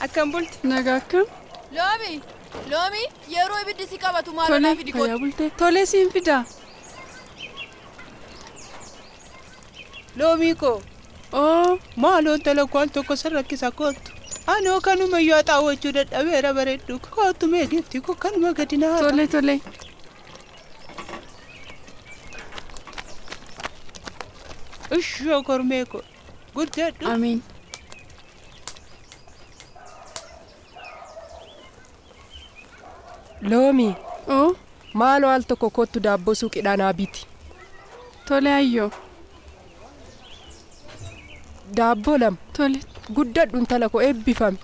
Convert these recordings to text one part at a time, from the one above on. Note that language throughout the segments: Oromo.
Akkam bulte? Nagaa akkam? Loomi! Loomi! Yeroo ibiddi si qabatu maaloo Tole naa fidi fayyaa kottu. bulte. Tole siin fida. Loomii koo Oo maaloo intala koo al tokko sin rakkisa kottu. Anoo kanuma iyyuu haxaawwachuu dadhabeera bareeddu. Kottu mee giiftii koo kanuma gadi naa haxa. tole tole. Ishoo kormee koo guddadhu. Amiin. Loomi Oo maaloo al tokko kottu daabboo suuqiidhaa naa biti. tole ayyoo. Daabboo lama Tole. guddadhu intala koo eebbifami.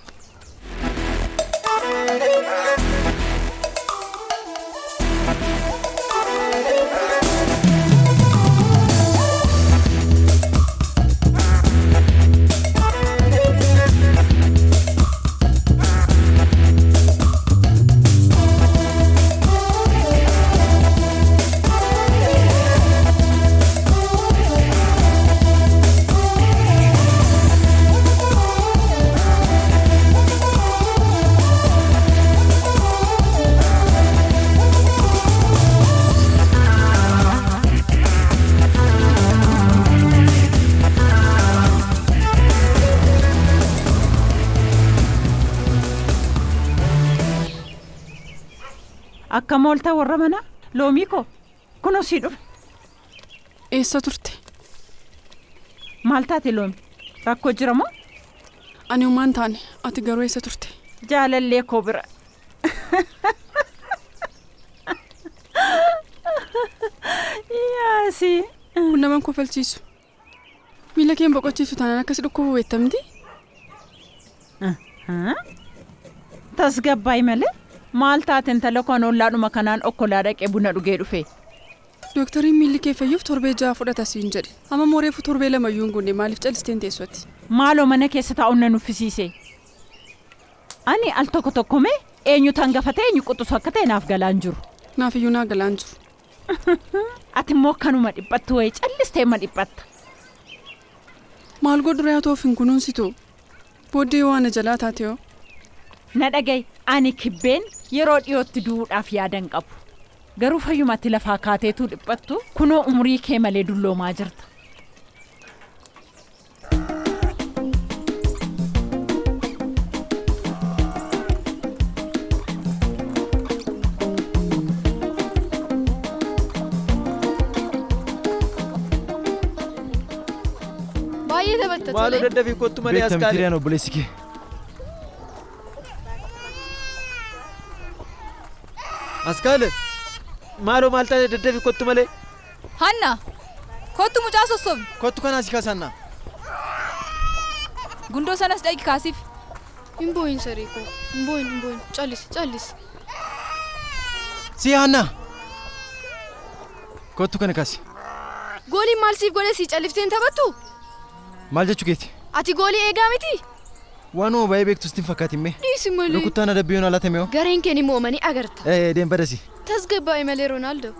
Akka mooltaa warra manaa loomii koo kunoo sii dhufe. Eessa turte? Maal taate loomi? Rakkoo jira moo? Ani homaa hin taane ati garuu eessa turte? Jaalallee koo bira. Yaasi. Kun nama hin kofalchiisu. Miila kee hin boqochiisu taanaan akkas dhukkubu beekta miti? Tasgabbaa'i malee maal taate intala koo ani ollaadhuma kanaan okkolaa dhaqee buna dhugee dhufe. Dooktariin miilli kee fayyuuf torbee ja'a fudhata siin jedhe. Amma immoo reefu torbee lama iyyuu hin guunne maaliif calistee hin teessu ati? Maaloo mana keessa taa'uun na nuffisiise. Ani al tokko tokko mee eenyutu hangafa ta'e eenyu quxusu akka ta'e naaf galaa hin jiru. Naaf iyyuu naa galaa hin jiru. Ati immoo akkanuma dhiphattu wayii callistee ma dhiphatta. Maal godhu ree atoo of hin kunuunsitu? Booddee yoo ana jalaa taate hoo? Na dhaga'i ani kibbeen yeroo dhiyootti du'uudhaaf yaada hin qabu. Garuu fayyuma ati lafaa kaateetuu dhiphattu kunoo umurii kee malee dulloomaa jirta. Baay'ee taphatta Maaloo tole. daddafii kottu malee as Beekta kaale. mitiriyaan obboleessi kee. As kaale. Maaloo maal taate daddafii kottu malee. Hanna! Kottu mucaa sossobi. Kottu kanaa si kaasanna. Gundoo sanas dhaqi kaasiif. Hin boo'in saree koo. Hin boo'in hin boo'in. Callisi callisi. Si Hanna. Kottu kana kaasi. Gooliin maal siif godhe sii calliftee hin taphattu? Maal jechuu keeti? Ati goolii eegaa miti? Waanuma baay'ee beektu sitti hin fakkaatin mee. Dhiisi malee. Rukuttaan adabbii yoon alaatamee hoo? Gareen kee ni mo'ama ni agarta. Ee deem badasi. Tasgabbaa'i malee Roonaaldoo.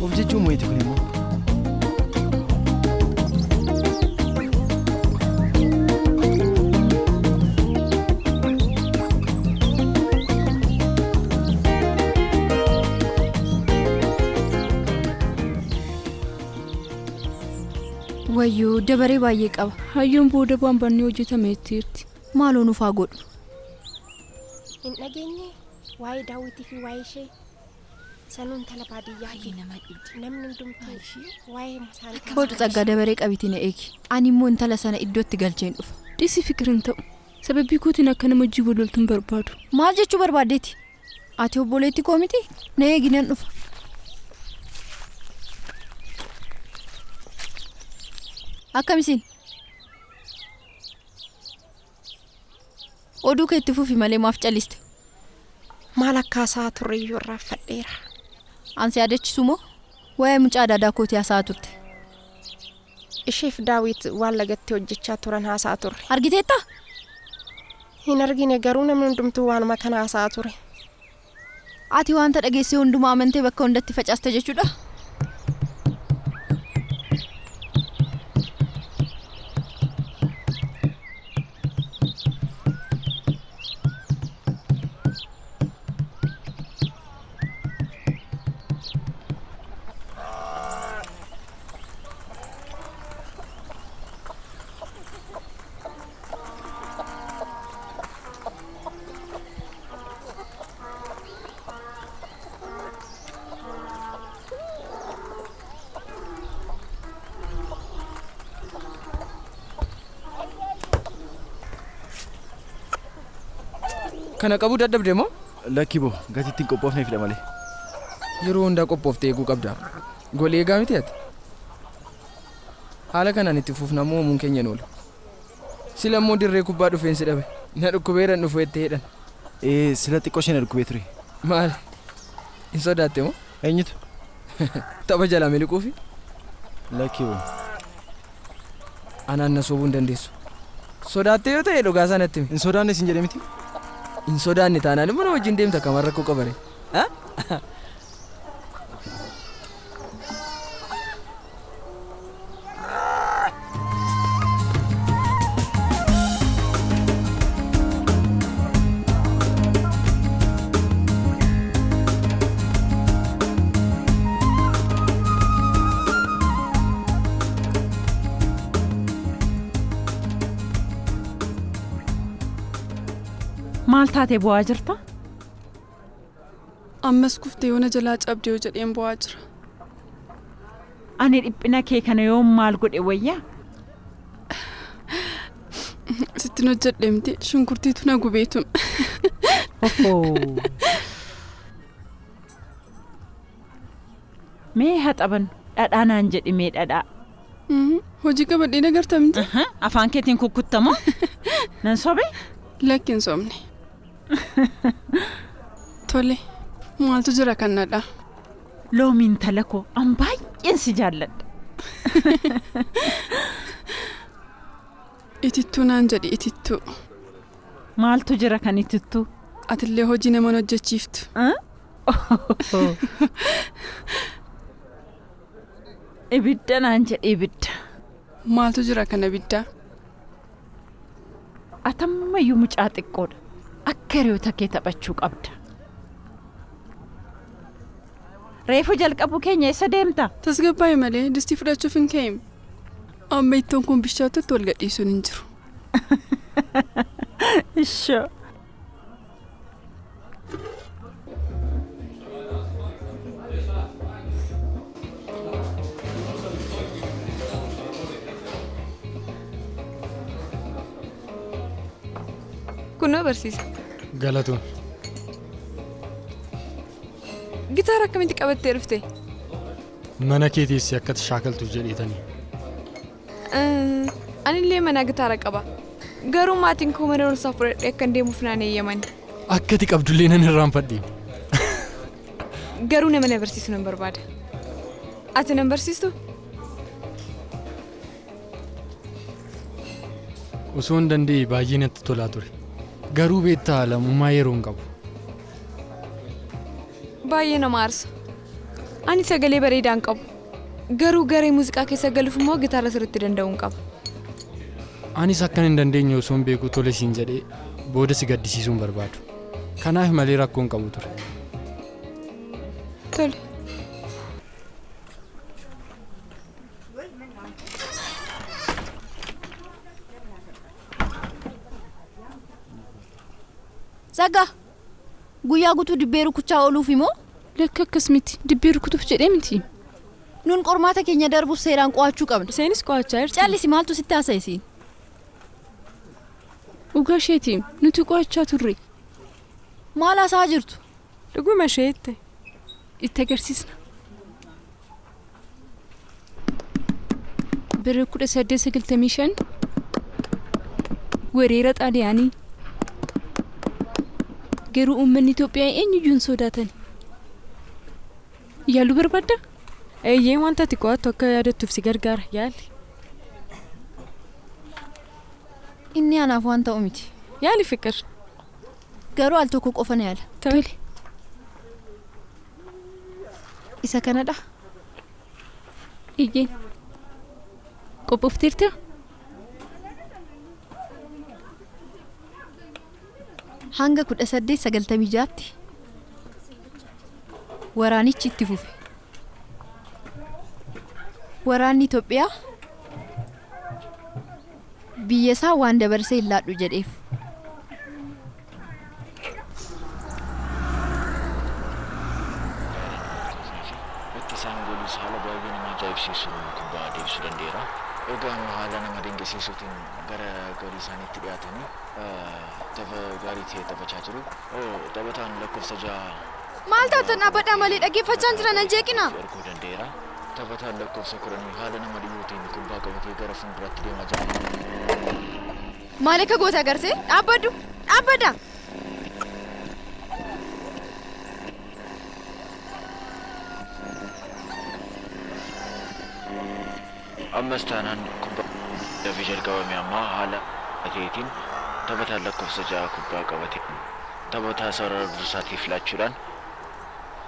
Of jechuun mo'iti kun immoo. Wayyoo dabaree baay'ee qaba. Hayyoon booda bu'aan banni hojjetame jetteerti. Maaloo nuuf haa godhu. Hin dhageenye waa'ee daawwitii fi waa'ee ishee sanuu intala baadiyyaati. Namni hundumtuu waa'ee isaanii Hodhu tsaggaa dabaree qabiitii na eegi. Ani immoo intala sana iddootti galcheen dhufa. Dhisi fikir hin ta'u. Sababii kootiin akka nama hojii wal loltu hin barbaadu. Maal jechuu barbaaddeeti? Ati obboleetti koo miti? Na eegi nan dhufa. Akkam isin? Oduu kee itti fufi malee maaf calliste? Maal akka haasa'aa turre iyyuu irraanfadheera. Ansi yaadachisu moo? Waa'ee mucaa daadaa kootii haasa'aa turte. Isheef Daawit waan lagatti hojjechaa turan haasa'aa turre. Argiteetta? Hin argine, garuu namni hundumtuu waanuma kana haasa'aa ture. Ati wanta dhageesse hundumaa amantee bakka hundatti facaaste jechuudha? Kana qabuu dadhabde moo? Lakki boo, gatii ittiin qophoofneefidha malee. Yeroo hundaa qophooftee eeguu qabda. Golee eegaa miti ati. Haala kanaan itti fufnammoo uumuun keenya oola. Sila immoo dirree kubbaa dhufeen si dhabe. Na dhukkubeeran dhufu jettee jedhan. Ee, sila xiqqoo isheen dhukkubee ture. Maal? Hin sodaatte moo? Eenyutu? Tapha jalaa miliquufi? Lakki boo. Anaan na soobuu hin dandeessu. Sodaattee yoo ta'e dhugaa sanatti himi. Hin sodaanne sin jedhe miti? Hin sodaanne taanaan immoo na wajjin deemta kamar rakkoo qabare. Maal taatee bu'aa jirta? Ammas kuftee yoona jalaa cabdee yoo jedheen bu'aa jira. Ani dhiphina kee kana yoon maal godhe wayyaa? Sittin hojjedhe miti, shunkurtiitu na gubeetu. Mee haa taphannu, dhadhaa naan jedhi mee dhadhaa. Hojii qabadhee nagarta miti? Afaan keetiin kukkuttamoo? Nan sobe? Lakki, hin sobne. Tole, maaltu jira kan dhadhaa? Loomiin intala koo, an baay'een si jaalladha. Itittuu naan jedhi, itittuu. Maaltu jira kan itittuu? Atillee hojii naman hojjechiiftu. Ibidda naan jedhi, ibidda. Maaltu jira kan ibiddaa? Atammayyuu mucaa xiqqoodha. Akka hiriyoota kee taphachuu qabda. Reefu jalqabu keenya, eessa deemta? Tasgabbaa'e malee distii fudhachuuf hin ka'im. Amma ittoon kun bishaatutti wal gadhiisuun hin jiru. Ishoo. Kunoo barsiisa. Galatoon. Gitaara akkamitti qabattee dhufte? Mana kee teessee akka ati shaakaltuuf jedheetanii. Anillee mana gitaara qaba. Garuu maatiin koo mana barumsaa fudhadhee akkan deemuuf naan eeyyaman. Akka ati qabdullee nan irraanfadhe. Garuu nama na barsiisu nan barbaada. Ati nan barsiistu? Osoo hin danda'e baay'ee natti tolaa ture. Garuu beektaa, lammummaa yeroo hin qabu. Baay'ee nama aarsa. Ani sagalee bareedaa hin qabu. Garuu garee muuziqaa keessa galuuf immoo gitaara sirriitti danda'uu hin qaba. Anis akkan hin dandeenye osoo hin beekuu tole siin jedhee booda si gaddisiisuu hin barbaadu. Kanaaf malee rakkoo hin qabu ture. Tole. Tsaggaa, guyyaa guutuu dibbee rukuchaa ooluuf immoo? Lakki, akkas miti, dibbee rukutuuf jedhee miti. Nun qormaata keenya darbuuf seeraan qo'achuu qabna. Isheenis qo'achaa jirti. Callisi, maaltu sitti haasa'e siin? Dhugaa isheeti, nuti qo'achaa turre. Maal haasa'aa jirtu? Dhuguma isheette. Itti agarsiisna. Bara 1895 weerara Xaaliyaanii, garuu uummanni Itoophiyaa eenyuyyuu hin sodaatan. Yaaluu barbaadda? Eeyyee, wanta ati qo'attu akka yaadattuuf si gargaara. Yaali. Inni anaaf waan ta'u miti. Yaali Fiqir. Garuu al tokko qofa na yaala. Tole. Isa kanadha. Eeyyee. Qophoofteertaa? Hanga 1896tti waraanichi itti fufe. Waraanni Itoophiyaa biyya isaa waan dabarsee hin laadhu jedheef. Itti isaan goolus haala baay'ee nama ajaa'ibsiisu kubbaa deebisuu danda'eera. Egaa haala nama dinqisiisuutiin gara goolii isaaniitti dhiyaatanii tapha gaarii ta'e taphachaa jiru. Taphataan lakkoofsa 6 Maal taatan dhaabbadhaa malee dhaggeeffachaa hin jiran hin jeeqina. Arguu danda'eera. Taphataan lakkoofsa 10 haala nama dhibuutiin kubbaa qabatee gara fuulduraatti deemaa jira. Maal akka goota agartee? Dhaabbadhu! Dhaabbadha! Ammas taanaan kubbaa dafee jalqabame ammaa haala ta'eetiin taphataan lakkoofsa 6 kubbaa qabate taphataa sarara dursaatiif laachuudhaan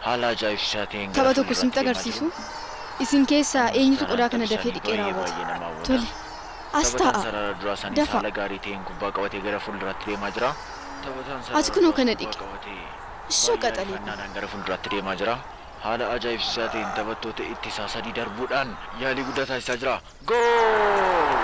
haala ajaa'ibsiisaa ta'een gara Tapha tokko isinitti fuulduraatti deemaa agarsiisu. jiru. Isin keessaa eenyutu qodaa kana dafee dhiqee Baay'ee raawwata? baay'ee nama hawwata. Tole. As Taphataan taa'a. sarara duraa sanis Dafa. haala gaarii ta'een kubbaa qabatee gara fuulduraatti deemaa jira. Taphataan Ati sarara kunoo duraa kana kubbaa dhiqi. qabatee Ishoo baay'ee qaxalee. ariifannaadhaan gara fuulduraatti deemaa jira. Haala ajaa'ibsiisaa ta'een taphattoota ittisaa sadii darbuudhaan yaalii guddaa taasisaa jira. Gool!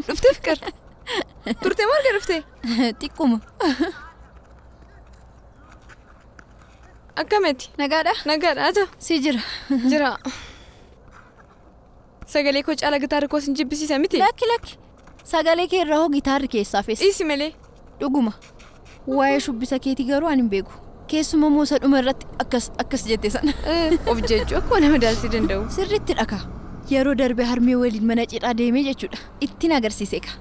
Dhuftee Fiqir? Turtee moo erga dhuftee? Xiqquma. Akkamiti? Nagaadha? Nagaadha haa ta'u. Si jira. Jira. Sagalee koo caala gitaarri koo sin jibbisiisa miti? Lakki lakki. Sagalee kee irraa hoo gitaarri keessaa fees. Dhiisi malee. Dhuguma. Waa'ee shubbisa keetii garuu ani hin beeku. Keessuma moosa dhuma irratti akkas akkas jette sana. Of jechuu akkuma nama daalsii danda'u. Sirriitti dhaka. Yeroo darbe harmee waliin mana cidhaa deemee jechuudha. Ittiin agarsiise ka.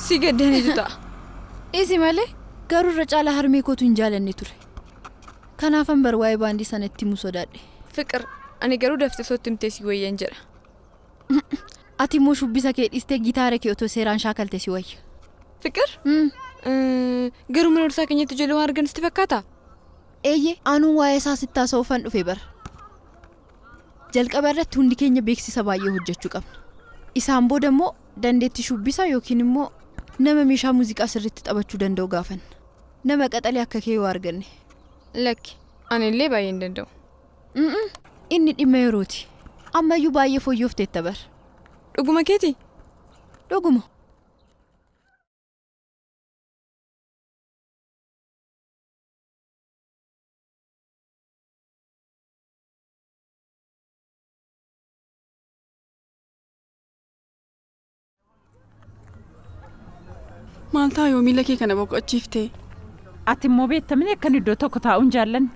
Si gaddaniitu ta'a. Dhiisi malee garuu irra caalaa harmee kootu hin jaalanne ture. Kanaafan bar waa'ee baandii sana itti himuu sodaadhe. Fiqir, ani garuu daftee sootti himtee si wayyan jedha. Ati immoo shubbisa kee dhiistee gitaara kee otoo seeraan shaakalte si wayya. Fiqir? Garuu mana dursaa keenyatti ijoollee waan argan sitti fakkaata? Eeyyee, anuun waa'ee isaa sitti haasa'uufan dhufe bara. Jalqaba irratti hundi keenya beeksisa baay'ee hojjechuu qabna. Isaan booda immoo dandeettii shubbisaa yookiin immoo nama meeshaa muuziqaa sirriitti taphachuu danda'u gaafanna. Nama qaxalee akka kee yoo arganne. Lakki, ani illee baay'ee hin danda'u. Inni dhimma yerooti. Ammayyuu baay'ee fooyyofteetta bara. Dhuguma keeti? Dhuguma. Maal ta'a yoo miila kee kana boqochiifte? Ati immoo beektamni akkan iddoo tokko taa'uun jaallanne.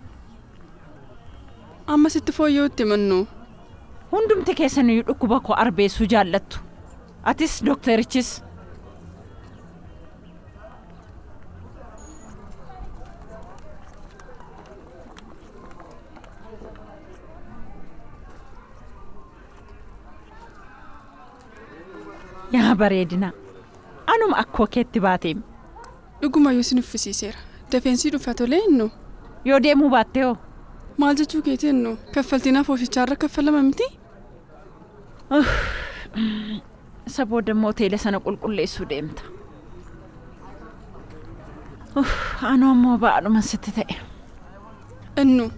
Amma sitti fooyya'utti mannu. Hundumti keessaniyyuu dhukkuba koo arbeessuu jaallattu. Atis dookterichis. Yaa bareedina. Anuma akkoo keetti baateem. Dhugumayyuu si nuffisiiseera. Dafeensii dhufa tolee innu. Yoo deemuu baatte hoo? Maal jechuu keeti innu? Kaffaltiin afooshichaarra kaffalama miti? Isa booda immoo hoteela sana qulqulleessuu deemta. Anoo ammoo ba'aadhuma sitti ta'e. Innu.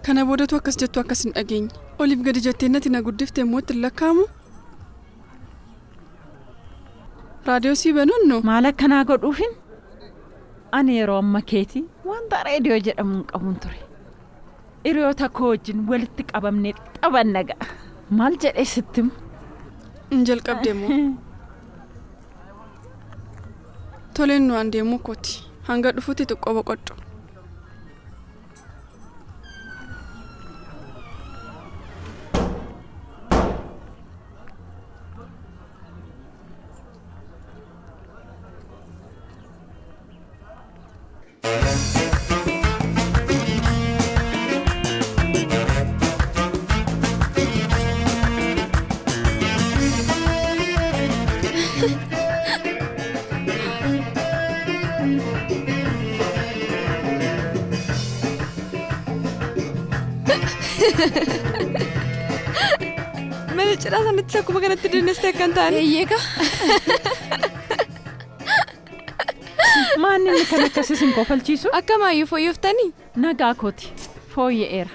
Kana boodatu akkas jettu akkas hin dhageenye. Oliif gadi jettee natti na guddifte immoo itti hin lakkaa'amu? Raadiyoo sii banuu innu? Maal akkanaa godhuufin? Ani yeroo amma keetii wanta reediyoo jedhamu hin qabuun ture. Hiriyoota koo wajjin walitti qabamnee taphanna ga'a. Maal jedhee sitti himu? Hin jalqabde immoo. Toleen nu aan deemuu kooti. Hanga dhufutti xiqqoo boqodhu. Mana cidhaa sanatti akkuma kanatti dannastee akka hin taane. Eeyyeeka. Maanni inni kan akkasii sin kofalchiisu? Akka maayyuu fooyyooftanii? Nagaa kooti. Fooyya'eera.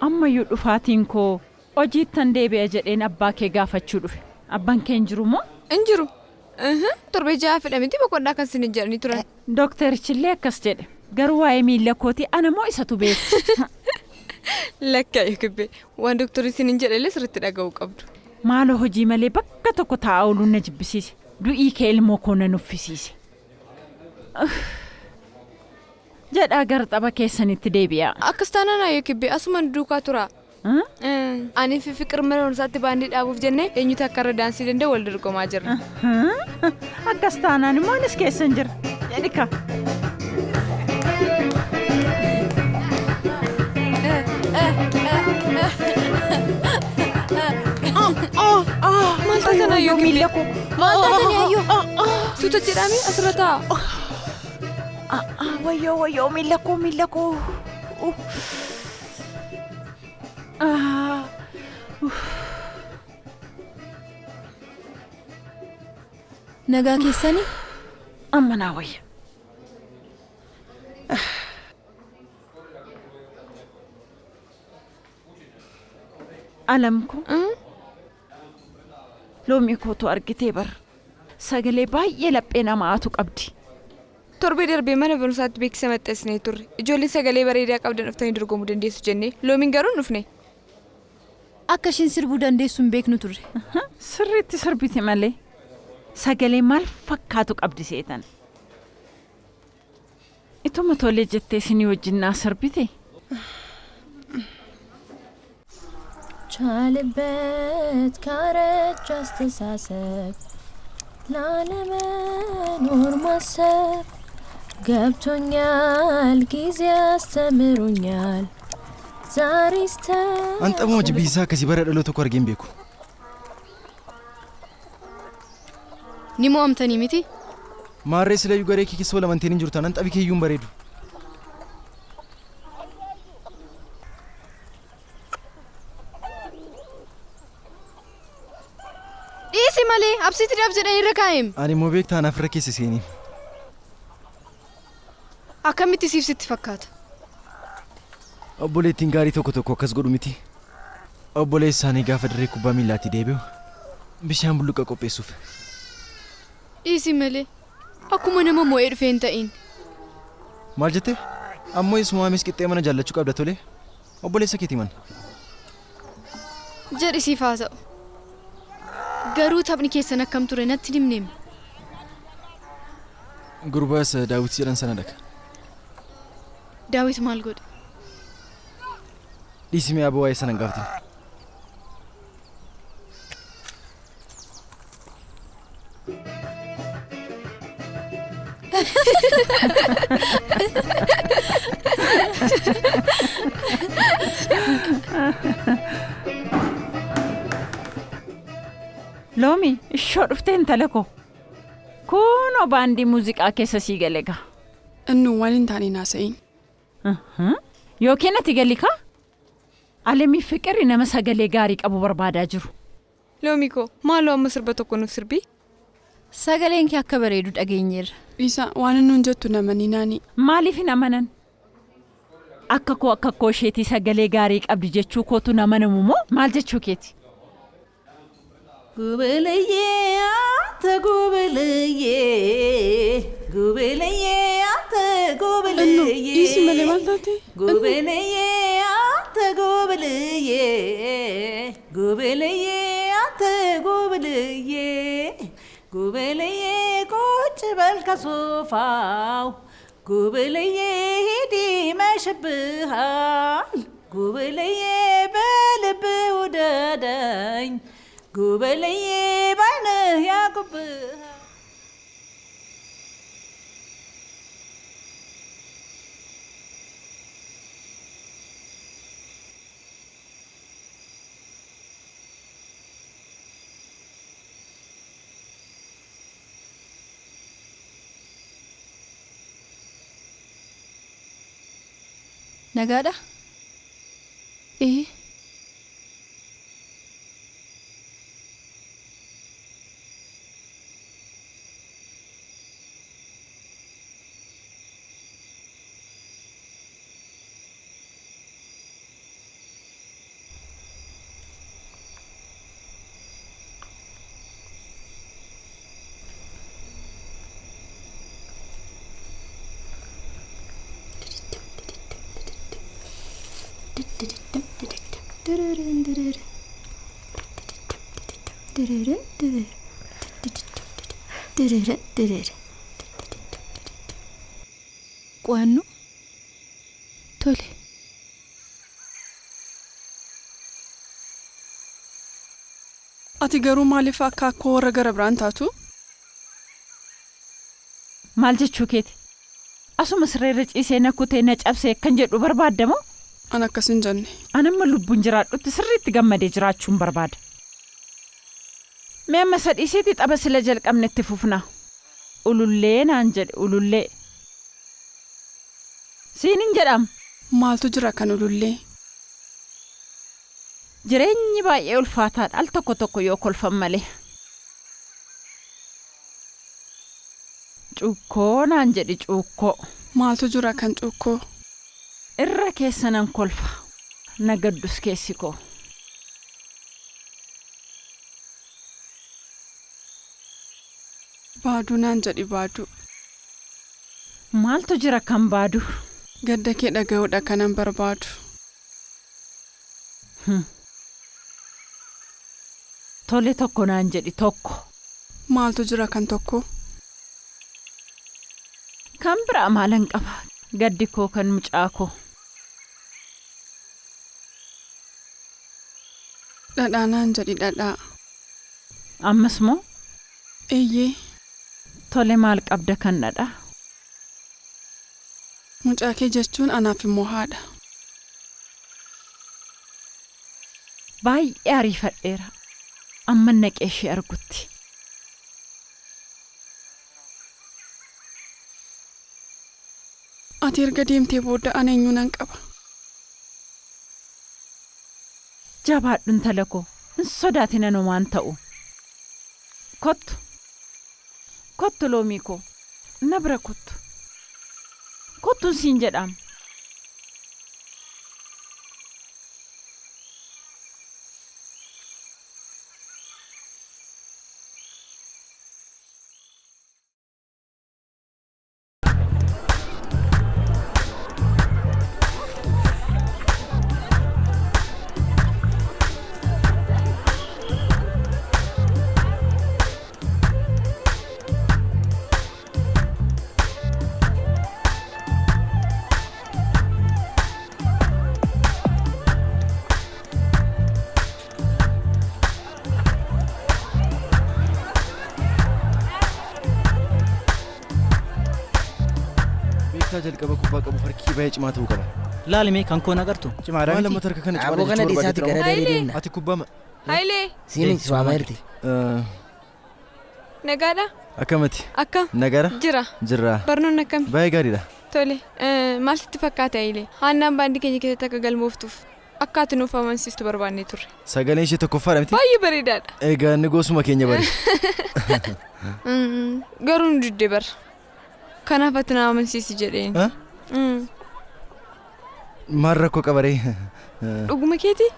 Ammayyuu dhufaatiin koo hojiittan deebi'a jedheen abbaa kee gaafachuu dhufe. Abbaan kee hin jiru moo? Hin jiru. Torbee ja'a fedhamiti boqonnaa kan sin hin jedhanii turan. Dookterichillee akkas jedhe. Garuu waa'ee miila kootii ana moo isatu beeku? Lakkaa'e kibbee waan dooktarri sin hin jedhe sirriitti dhaga'uu qabdu. Maaloo hojii malee bakka tokko taa'aa ooluun na jibbisiise. Du'ii kee ilmoo koo na nuffisiise. Jedhaa gara tapha keessanitti deebi'a. Akkas taanaan ayyoo kibbee asuma duukaa tura. Ani fi Fiqir mana barumsaatti baandii dhaabuuf jennee eenyutu akka irra daansii danda'u wal dorgomaa jirra. Akkas taanaan immoo anis keessan jira. Jedhika. Maal taatan ayyoo miila koo? Maal taatan ayyoo? Suuta jedhame asirra taa'a. Wayyoo wayyoo miila koo miila koo. Nagaa keessanii? Amma naa wayya. Alam ko. Loomii kootu argitee bar. Sagalee baay'ee laphee namaatu qabdi. Torbee darbee mana barumsaatti beeksisa maxxansinee turre. Ijoolleen sagalee bareedaa qabdan dhuftanii dorgomuu dandeessu jennee loomiin garuu hin dhufne. Akka isheen sirbuu dandeessu hin beeknu turre. Sirriitti sirbite malee. Sagalee maal fakkaatu qabdi seetan? Ituma tolee jettee isinii wajjin naa sirbite. ቻልበት ካረጅ አስተሳሰብ ላለመኖር ማሰብ ገብቶኛል፣ ጊዜ አስተምሮኛል። ዛሬ An xabuma jibbiinsaa akkasii bara dhaloota tokko argee hin beeku. Ni mo'amtanii miti? Maarree silayyuu garee kee keessa wal amanteen hin jiru taanaan xabi keeyyuu hin bareedu. Dhiisi malee absiitiidhaaf jedhanii irra kaa'eem. Ani immoo beektaa anaaf irra keessa seeniin. Akkamitti siif sitti fakkaata? Obboleettiin gaarii tokko tokko akkas godhu miti. Obboleessi isaanii gaafa dirree kubbaa miillaatti deebi'u bishaan bulluqa qopheessuuf. Dhiisi malee akkuma nama mo'ee dhufee hin ta'in. Maal jette? Ammoo isumaamis qixxee mana jaallachuu qabda tole. Obboleessa keetii mana. Jedhi siif haa ta'u. Garuu taphni keessan akkam ture natti himneem. Gurbaas Daawit jedhan sana dhaka. Daawit maal godhe? Dhiisi mi'a aboo waa'ee sana hin gaafatin. Loomi ishoo dhuftee intala koo. Kunoo baandii muuziqaa keessa sii gale gaa. Innuu waan hin taane haasa'in. Yookiin ati gali kaa? Alamii Fiqirri nama sagalee gaarii qabu barbaadaa jiru. Loomii koo maaloo amma sirba tokko nuuf sirbii? Sagaleen kee akka bareedu dhageenyeerra. Dhiisa waan inni hin jettu namanii naani. Maaliif hin amanan? Akka koo akka koo isheetii sagalee gaarii qabdi jechuu kootu na amanamu moo maal jechuu keeti? ጉብልዬ አንተ ጉብልዬ ጉብልዬ አንተ ጉብልዬ Dhiisi malee maal taate? ጉብልዬ አንተ ጉብልዬ ጉብልዬ ቁጭ በል ከሶፋው፣ ጉብልዬ ሂድ ይመሽብሃል፣ ጉብልዬ በልብ ውደደኝ፣ ጉብልዬ ባይንህ ያጉብሃል። Nagaadha? Ee. Qo'annoo? Tole. Ati garuu maaliif akka akkoo warra gara biraan taatu? Maal jechuu keeti? Asuma sireerra ciisee na kutee na cabsee akkan jedhu barbaaddamoo? An akkas hin jenne. An amma lubbuun jiraadhutti sirriitti gammadee jiraachuun barbaada. Mee amma isa dhiisiitii tapha sila jalqabnetti fufna. Ulullee naan jedhe ulullee. Siin hin jedham. Maaltu jira kan ulullee? Jireenyi baay'ee ulfaataadha al tokko tokko yoo kolfan malee. Cuukkoo naan jedhi cuukkoo. Maaltu jira kan cuukkoo? Irra keessa nan kolfa. Na gaddus keessi koo. Baaduu naan jedhi baaduu. Maaltu jira kan baadu? Gadda kee dhaga'uudha kanan barbaadu. Tole tokko naan jedhi tokko. Maaltu jira kan tokko? Kan biraa maalan qaba? Gaddi koo kan mucaa koo. Dhadhaa naan jedhi dhadhaa. Ammas moo? Eeyyee. Tole maal qabda kan dhadhaa? Mucaa kee jechuun anaaf immoo haadha. Baay'ee ariifadheera. Amma naqee ishee argutti. Ati erga deemtee booda ana eenyu nan qaba? Jabaadhu intala koo. Hin sodaatin anumaan ta'u. Kottu. Kottu loomii koo. Na bira kottu. Kottuun siin jedhaam. Beektaa jalqaba kubbaa qabuuf harki baay'ee cimaa ta'uu qaba. Laalime kan koon agartu. Cimaadha miti. Maal lammata harka kana cimaadha Aboo kana jechuu dhiisaati barbaadde gara daree deemna. Ati kubbaa ma... Hayilee. Siin waamaa jirti. Nagaadha? Akkamati? Akkam? Nagara? Jira. Jirra. Barnoonni akkami? Baay'ee gaariidha. Tole. Maal sitti fakkaata Hayilee? Haannaan baandii keenya keessatti akka galmooftuuf akka ati nuuf amansiistu barbaannee turre. Sagaleen ishee tokkoffaadha miti? Baay'ee bareedaadha. Egaa inni gosuma keenya bari. Garuu nu didde bara. Kanaaf ati na amansiisi jedheen. Ha? Maal rakkoo qaba ree? Dhuguma keeti?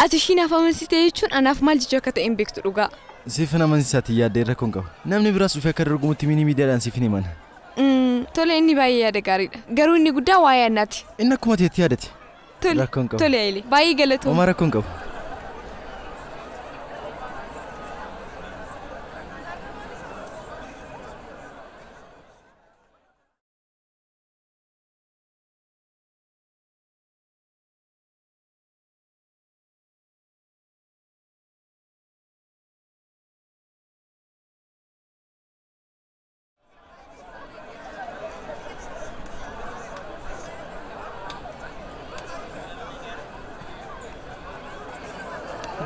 Ati ishii naaf amansiiste jechuun anaaf maal jechuu akka ta'e hin beektu dhugaa. Siifin amansiisaati yaaddee rakkoo hin qabu. Namni biraas dhufee akka dorgomutti miinii miidiyaadhaan siif hin himan. Tole inni baay'ee yaada gaariidha. Garuu inni guddaa waa'ee annaati. Inni akkuma teetti yaadate. Tole. Rakkoo hin qabu. Tole Hayilee. Baay'ee galatoomi. Homaa rakkoo hin qabu.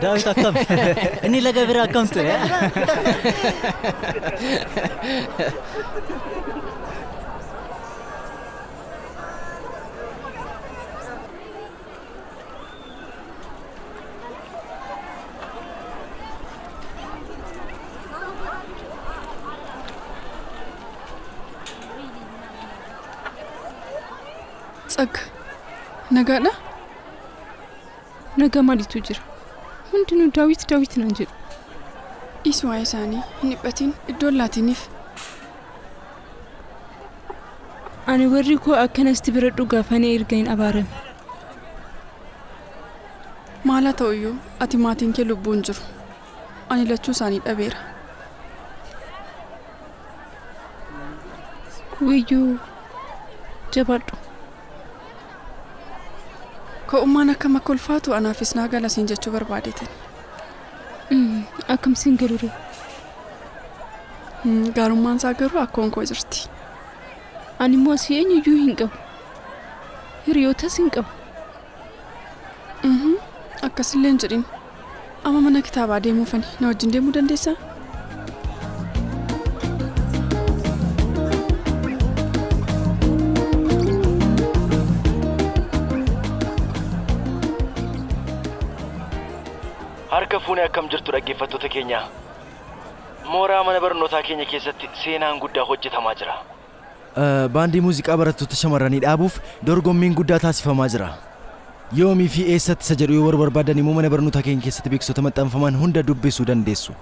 Daawit akkam? Inni laga bira akkam ture? Tsagga, nagaadha? Nagaa maaliitu jira? Hundinuu Daawit Daawit naan jedhu. Dhiisi waa'ee isaanii hin dhiphatin iddoon laatiniif. Ani warri koo akkanasti bira dhugaafanii erga hin abaarame. Maal haa ta'uyyuu ati maatiin kee lubbuun jiru. Ani lachuu isaanii dhabeera. Wayyoo jabaadhu. Ko'ummaan akkam akka ulfaatu anaafis naa gala siin jechuu barbaadeetan. Akkam siin galure? Gaarummaan isaa garuu akkoon koo jirti. Ani immoo asii eenyuyyuu hin qabu. Hiriyootas hin qabu. Akkasillee hin jedhin. Amma mana kitaabaa deemuufani na wajjin deemuu dandeessaa? Harka fuunee akkam jirtu dhaggeeffattoota keenya. Mooraa mana barnootaa keenya keessatti seenaan guddaa hojjetamaa jira. Baandii muuziqaa barattoota shamarranii dhaabuuf dorgommiin guddaa taasifamaa jira. Yoomii fi eessatti isa jedhu yoo barbaadan immoo mana barnootaa keenya keessatti beeksisoota maxxanfaman hunda dubbisuu dandeessu.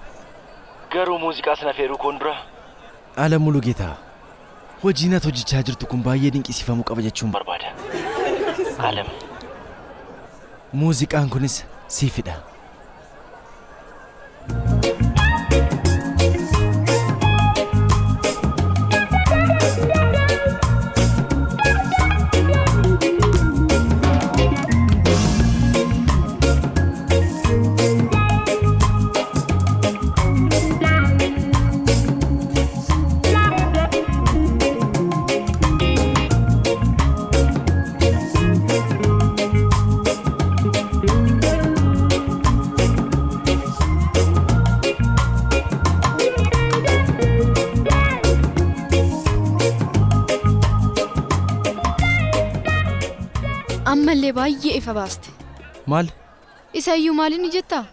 Garuu muuziqaa sana feeruu koon dura. Alam Mulugeetaa, hojiin ati hojjechaa jirtu kun baay'ee dinqisiifamuu qaba jechuun barbaada. Alam, muuziqaan kunis siifidha. Ammallee baay'ee ifa baaste. Maal? Isayyuu maaliin ni jettaa?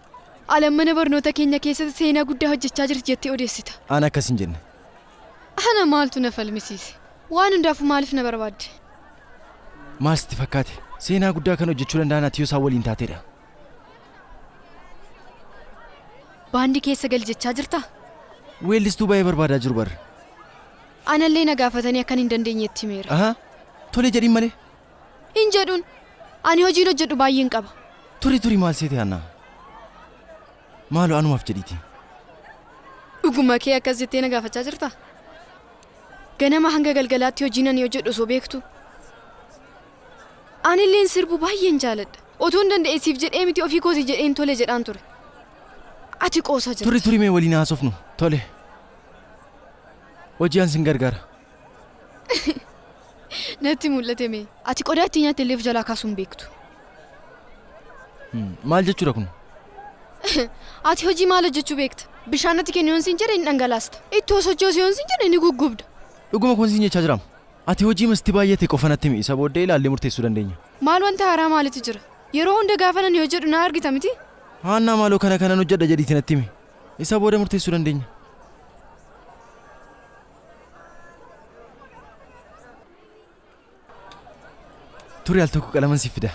Alam mana barnoota keenya keessatti seenaa guddaa hojjechaa jirti jettee odeessita. Aan akkas hin jenne. Ana maaltu na falmisiise? Waan hundaafuu maaliif na barbaadde? Maal sitti fakkaate? Seenaa guddaa kan hojjechuu danda'an ati yoo isaan waliin taateedha. Baandii keessa gali jechaa jirtaa? Weellistuu baay'ee barbaadaa jiru barra. Anallee na gaafatanii akkan hin dandeenyetti himeera. Ahaa, tole jedhiin malee. Hin jedhuun. Ani hojiin hojjedhu baay'een qaba. Turi turi maal seete Haannaa? Maaloo anumaaf jedhiiti. Dhuguma kee akkas jettee na gaafachaa jirtaa? Ganama hanga galgalaatti hojiin ani hojjedhu osoo beektu. Anilleen sirbuu baay'een jaaladha. Otoon danda'e siif jedhee miti ofii kooti jedheen tole jedhaan ture. Ati qoosaa jirta. Turi turi mee waliin haasofnu. Tole. Hojii an sin gargaara. Natti mul'ate mee. Ati qodaa ittiin nyaatte illee of jalaa kaasuu hin beektu. Maal jechuudha kun? Ati hojii maal hojjechuu beekta? Bishaan natti kenni yoon siin jedhe ni dhangalaasta. Ittoo sochoosi yoon siin jedhe ni guggubda. Dhuguma kun siin jechaa jiraam. Ati hojii masti baay'ate qofa natti himi isa booddee ilaallee murteessuu dandeenya. Maal wanta haaraa maalitu jira? Yeroo hunda gaafa nani hojjedhu na argita miti? Haannaa maaloo kana kanan hojjedha jedhiitii natti himi. Isa booda murteessuu dandeenya. Turi al tokko qalaman siif fida.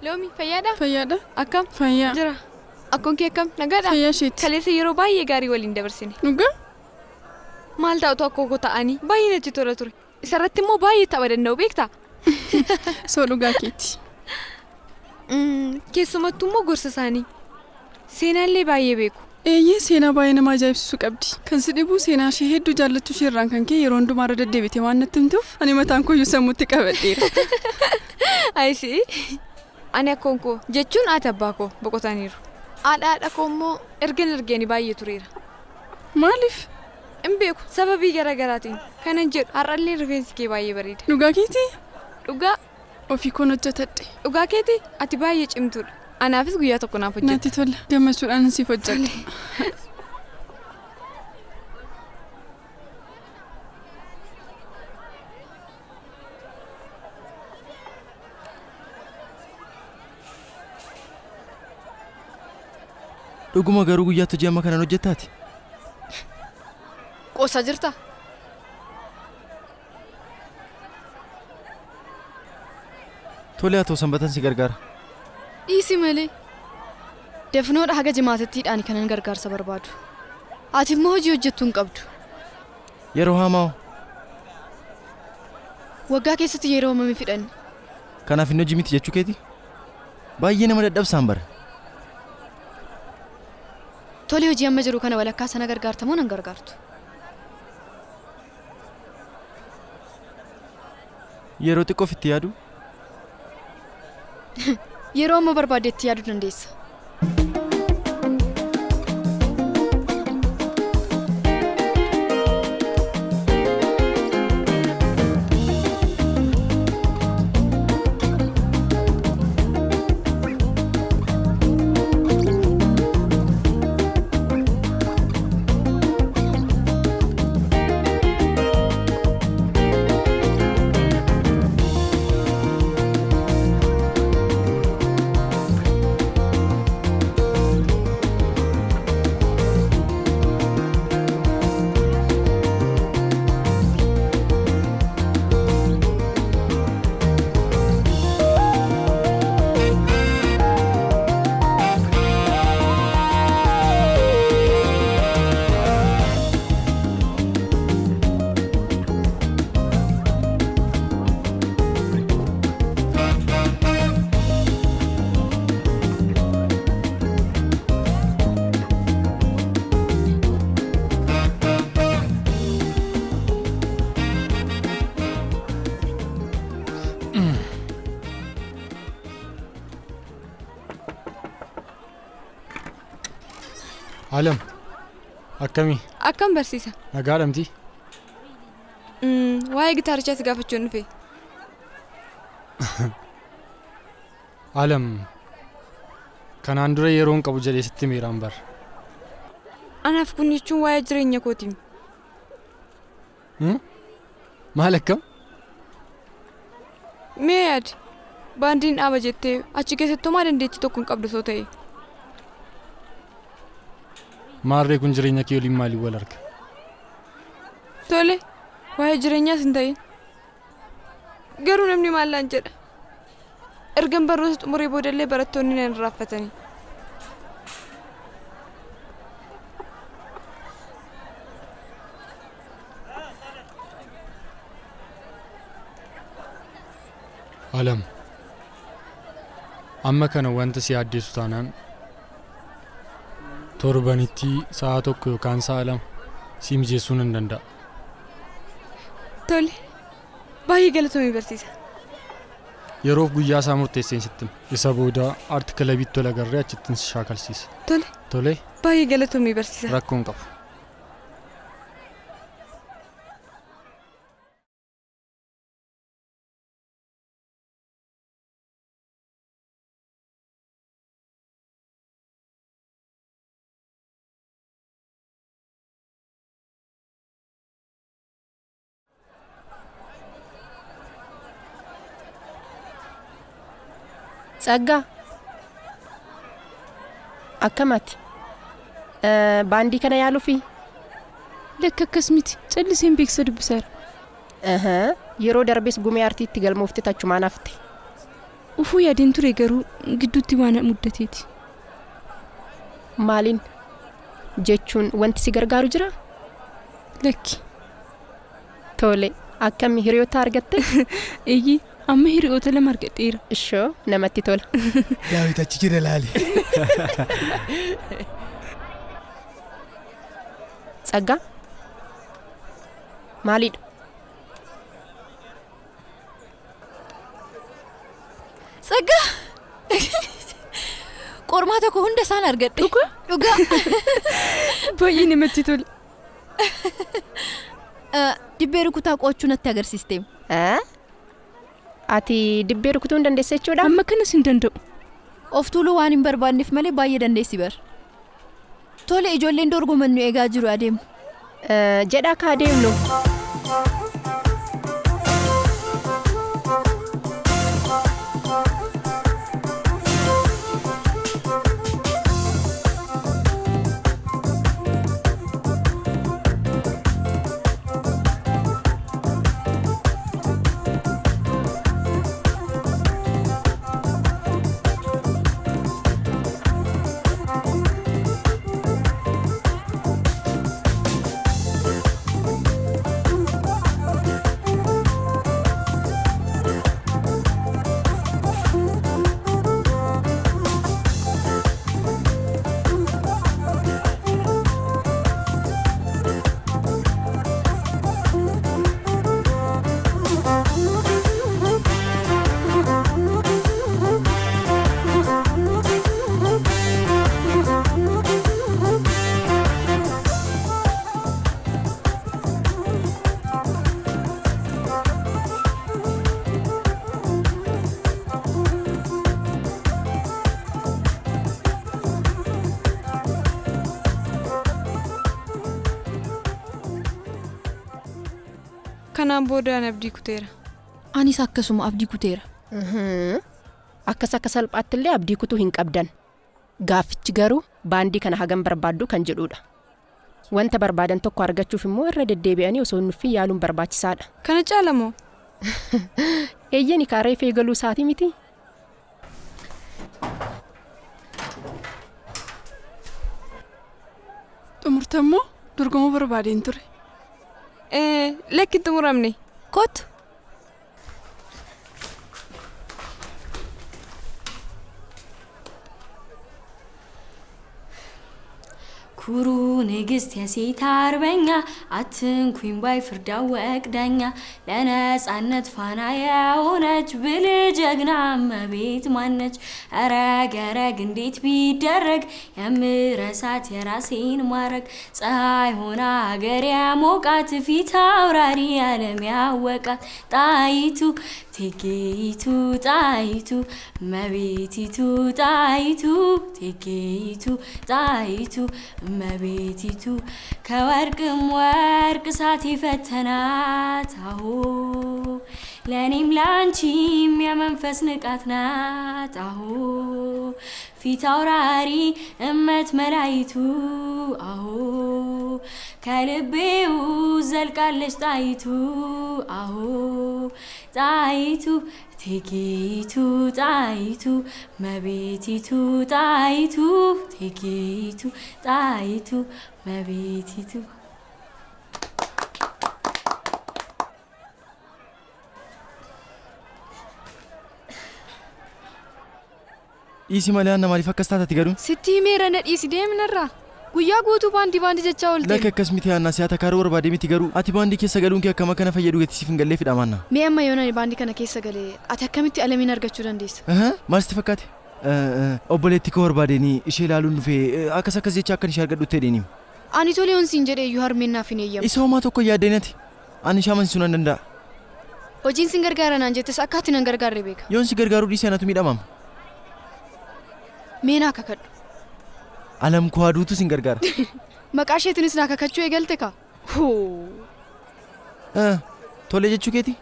Loomi fayyaadha? Fayyaadha. Akkam? Fayyaa. Jira. Akkoon kee akkam? Nagaadha? Fayyaa isheeti. Kaleessa yeroo baay'ee gaarii waliin dabarsine. Dhugaa? Maal taa'u tokko koo ta'anii baay'ee natti tola ture. Isarratti immoo baay'ee tapha danda'u beektaa? Soo dhugaa keeti. Keessumattuu immoo gorsa isaanii. Seenaallee baay'ee beeku. Eeyyee seenaa baay'ee nama ajaa'ibsiisu qabdi. Kan si dhibu seenaa ishee hedduu jaallachuu ishee irraan kan ka'e yeroo hundumaa irra deddeebite waan natti himtuuf ani mataan koyyuu sammuutti qabadheera. Ayisii. Ani akkoon koo jechuun haati abbaa koo boqotaniiru. Haadha haadha koo immoo ergan ergeeni baay'ee tureera. Maaliif? Hin beeku sababii garaa garaatiin kanan jedhu har'allee rifeensi kee baay'ee bareeda. Dhugaa keetii? Dhugaa. Ofii koon hojjetadhe. Dhugaa keeti ati baay'ee cimtuudha. Anaafis guyyaa tokko naaf hojjette. Natti tola. Gammachuudhaan siif hojjedha. Dhuguma garuu guyyaatti hojii amma kanaan hojjettaati? Qoosaa jirta? Tole haa ta'u sanbatan si gargaara. Dhiisi malee. Dafnoodha haga jimaatattiidhaan kanan gargaarsa barbaadu. Ati immoo hojii hojjettuu hin qabdu. Yeroo hamaa hoo? Waggaa keessatti yeroo hammamii fidhanne? Kanaaf inni hojii miti jechuu keeti? Baay'ee nama dadhabsaan bara. Tole hojii amma jiru kana walakkaa sana gargaarta moo nan gargaartu? Yeroo xiqqoof itti yaadu? Yeroo amma barbaadde itti yaaduu dandeessa. Alam, akkamii? Akkam barsiisa? Nagaadha miti? Waa'ee gitaarichaa si gaafachuun dhufe. Alam, kanaan dura yeroo hin qabu jedhee sitti miiraan bara. Anaaf kun jechuun waa'ee jireenya kooti. Maal akkam? Mee yaadi, baandiin dhaaba jettee achi keessatti homaa dandeettii tokko hin qabdu osoo ta'e. Maarree kun jireenya kee waliin maaliin wal arga? Tole, waa'ee jireenyaas hin ta'in. Garuu namni maal naan jedha? Ergan barnoota xumuree boodallee barattoonni na irraanfatanii. Alam, amma kana wanta si yaaddeessu taanaan torbanitti sa'a 1 yookaan sa'a 2 si mijeessuu nan danda'a. Tole, baay'ee galatoomii barsiisa. Yeroof guyyaa isaa murteesseen sitti hima. Isa booda aarti kilabiitti wal agarree achittin si shaakalsiisa. Tole. Tole. Baay'ee galatoomii barsiisa. Rakkoo hin qabu. Tsaggaa. Akkam ati? Baandii kana yaaluufi? Lakka akkas miti. Calliseen beeksisa dubbiseera. Yeroo darbes gumee artiitti galmoofte tachumaan hafte. Ufuu yaadeen ture garuu gidduutti waan muddateeti. Maaliin? Jechuun wanti si gargaaru jira? Lakki. Tole, akkami hiriyoota argatte? Eeyyee, amma hiriyoota 2 argadheera. Ishoo, namatti tola. Daawit achi jira laali. Tsaggaa? Maalidha? Tsaggaa! Qormaata koo hunda isaan argadhe. Dhugaa? Dhugaa. Baay'ee namatti tola. Dibbee rukutaa qo'achuu natti agarsiisteem. Ati dibbee rukutuu hin dandeessa jechuudha? Amma kanas hin danda'u. Of tuuluu waan hin barbaanneef malee baay'ee dandeessi bar. Tole ijoolleen dorgoman nu eegaa jiru adeemu. Jedhaa akka adeemnu. Kanaan booda ani abdii kuteera. Anis akkasuma abdii kuteera. Akkas akka salphaatti illee abdii kutuu hin qabdan. Gaaffichi garuu baandii kana hagam barbaaddu kan jedhudha. Wanta barbaadan tokko argachuuf immoo irra deddeebi'anii osoo hin nuffin yaaluun barbaachisaadha. Kana caala moo? Eeyyeni kaaree feegaluu isaatii miti. Xumurtammoo dorgomuu barbaadeen ture. Lakki hin xumuramne. Kottu. ኩሩ ንግስት የሴት አርበኛ አትንኩኝ ባይ ፍርድ አወቅ ዳኛ ለነጻነት ፋና የሆነች ብልህ ጀግና እመቤት ማነች? ረግ ረግ እንዴት ቢደረግ የምረሳት የራሴን ማረግ ፀሐይ ሆና ሀገር ያሞቃት ፊት አውራሪ ዓለም ያወቃት ጣይቱ እቴጌይቱ ጣይቱ እመቤቲቱ ጣይቱ እቴጌይቱ ጣይቱ እመቤቲቱ ከወርቅም ወርቅ እሳት የፈተናት አሆ ለእኔም ላንቺም የመንፈስ ንቃት ናት አሆ ፊት አውራሪ እመት መላይቱ አሆ ከልቤው ዘልቃለች ጣይቱ አሆ ጣይቱ እቴጌይቱ ጣይቱ እመቤቲቱ ጣይቱ እቴጌይቱ ጣይቱ እመቤቲቱ። Dhiisi malee Anna maaliif akkas taatati garuu? Sitti himeera na dhiisi deemnarraa. Guyyaa guutuu baandii baandii jechaa oolte. Lakki akkas miti Anna si'ata kaaruu barbaadee miti garuu ati baandii keessa galuun kee akkam akka na fayyadu gatii siif hin galleefidha Anna. Mee amma yoon ani baandii kana keessa galee ati akkamitti alamiin argachuu dandeessa? Maal sitti fakkaate? Obboleettii koo barbaadeenii ishee ilaaluun dhufee akkas akkas jecha akkan ishee argadhu ta'edheeni. Ani tolee yoon siin jedhee iyyuu harmeen naaf hin eeyyamu. Isa homaa tokko yaaddeen ati. Ani ishee amansiisuu nan danda'a. Hojiin sin gargaara naan jettes akka ati nan gargaarre beeka. Yoon si gargaaruu dhiise anatu miidhamaam. Mee naa kakadhu. Alam koo aduutu sin gargaara. Maqaa isheetiinis naa kakachuu eegalte kaa? Hoo. Tolee jechuu keeti?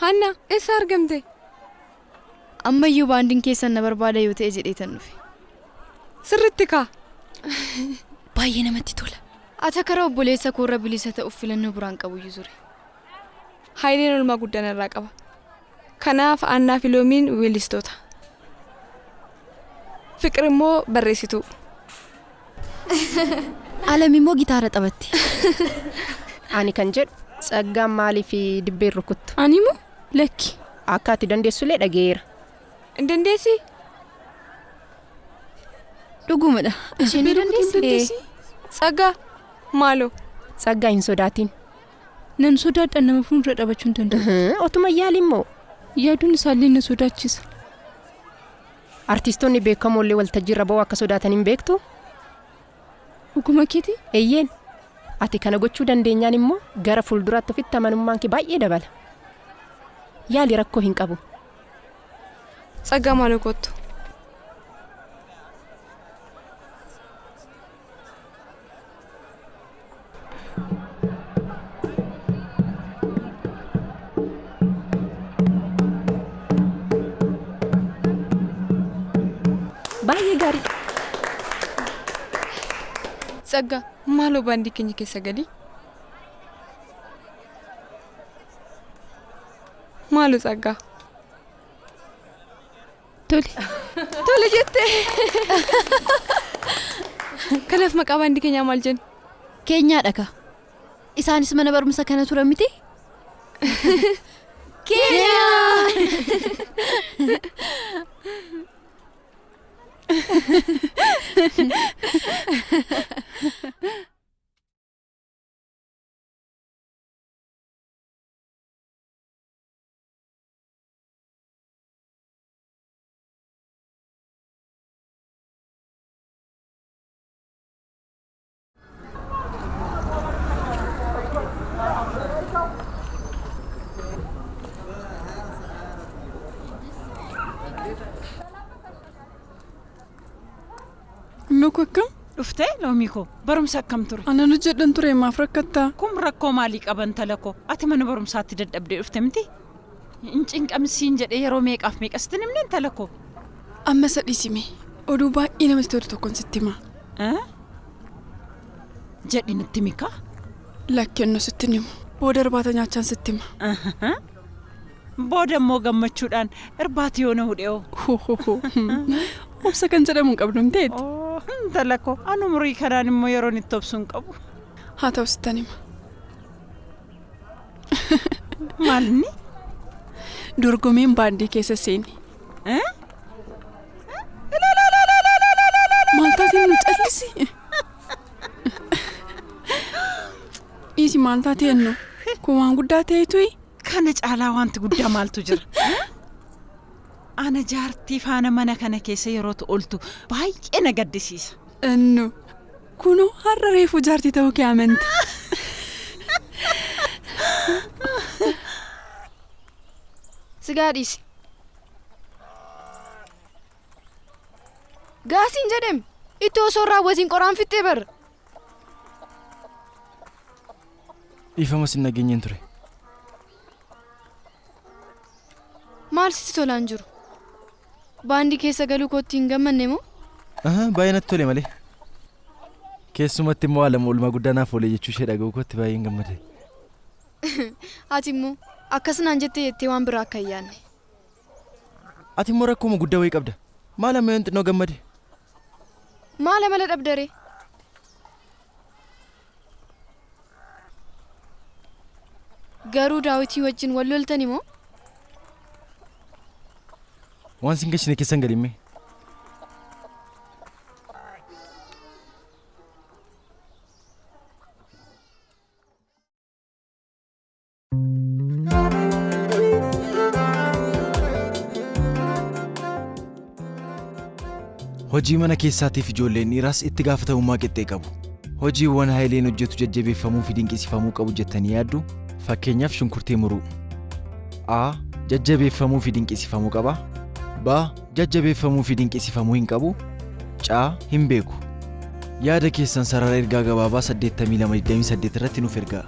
Hanna, eessa argamte? Ammayyuu baandiin keessan na barbaada yoo ta'e jedheetan dhufe. Sirriitti kaa? Baay'ee namatti tola. Ati karaa obboleessa koorra bilisa ta'uuf filannoo biraan qabu iyyuu ture. Hayileen oolmaa guddaa narraa qaba. Kanaaf Annaa fi Loomiin weellistoota. Fiqir immoo barreessituu. Alam immoo gitaara taphatti. Ani kan jedhu tsaggaan maaliif dibbeen rukuttu? Ani moo lakki. Akka ati dandeessullee dhageera. Hin dandeessi? Dhugumadha. Isheen ni dandeessi? Tsaggaa maaloo? Tsaggaa hin sodaatin. Nan sodaadha nama fuuldura dhaabachuu hin danda'u. Otuma yaali immoo. Yaaduun isaallee na sodaachisa. Artistoonni beekamoollee waltajjiirra ba'uu akka sodaatan hin beektu? Dhuguma keeti? Eeyyeen. Ati kana gochuu dandeenyaan immoo gara fuulduraatti ofitti amanummaan kee baay'ee dabala. Yaali rakkoo hin qabu. Tsaggaa maaloo kottu. Baay'ee gaarii. Tsaggaa maaloo baandii keenya keessa gali. Maaloo Tsaggaa. Tole. Tole jettee. Kanaaf maqaa baandii keenyaa maal jenna? Keenyaadha ka. Isaanis mana barumsa kana turan miti? Keenyaa! Nuku akkam? Dhuftee loomii koo barumsa akkam ture? Anan hojjedhan ture maaf rakkattaa? Kun rakkoo maalii qaban tala koo? Ati mana barumsaatti dadhabdee dhufte miti? Hin cinqamsiin jedhee yeroo meeqaaf meeqasitti himne intala koo? Amma isa dhiisime. Oduu baay'ee namatti tolu tokkoon sitti hima. Jedhi natti himi kaa. Lakki ennoo sitti hin himu. Booda irbaata nyaachaan sitti hima. Booda immoo gammachuudhaan irbaati yoo na hudhe hoo? Obsa kan jedhamu hin qabdu miteeti. Intala koo ani umurii kanaan immoo yeroon itti obsu hin qabu. Haa ta'u sittan hima. Maal inni? Dorgomeen baandii keessa seeni. Maal taatee nu callisi? Dhiisi maal taatee ennu? Kun waan guddaa ta'eetuyi? Kana caalaa wanti guddaa maaltu jira? Ana jaartii faana mana kana keessa yerootu ooltu baay'ee na gaddisiisa. Ennu kunoo har'a reefuu jaartii ta'uu kee amante. Sigaa dhiisi. Gaasiin jedhem itti osoo hin raawwatiin qoraan fixxee barra. Dhiifama sin dhageenyeen ture. Maal sitti tolaan jiru? Baandii keessa galuu kootti hin gammanne moo? Aha, baay'ee natti tole malee. Keessumatti immoo haala oolmaa guddaa naaf oolee jechuu ishee dhaga'uu kootti baay'een gammade. Ati immoo akkas naan jettee jettee waan biraa akka hin yaadne. Ati immoo rakkooma guddaa wayii qabda. Maal amma yoon xinnoo gammade? Maal amala dhabdaree? Garuu daawitii wajjin wal loltani moo? Waan sin gashine keessan galimme. Hojii mana keessaatiif ijoolleen dhiiraas itti gaafatamummaa qixxee qabu. Hojiiwwan Hayileen hojjetu jajjabeeffamuu fi dinqisiifamuu qabu jettanii yaaddu? Fakkeenyaaf shunkurtii muruu. A. Jajjabeeffamuu fi dinqisiifamuu qaba. B. Jajjabeeffamuu fi dinqisiifamuu hin qabu. C. Hin beeku. Yaada keessan sarara ergaa gabaabaa 82 28 irratti nuuf ergaa.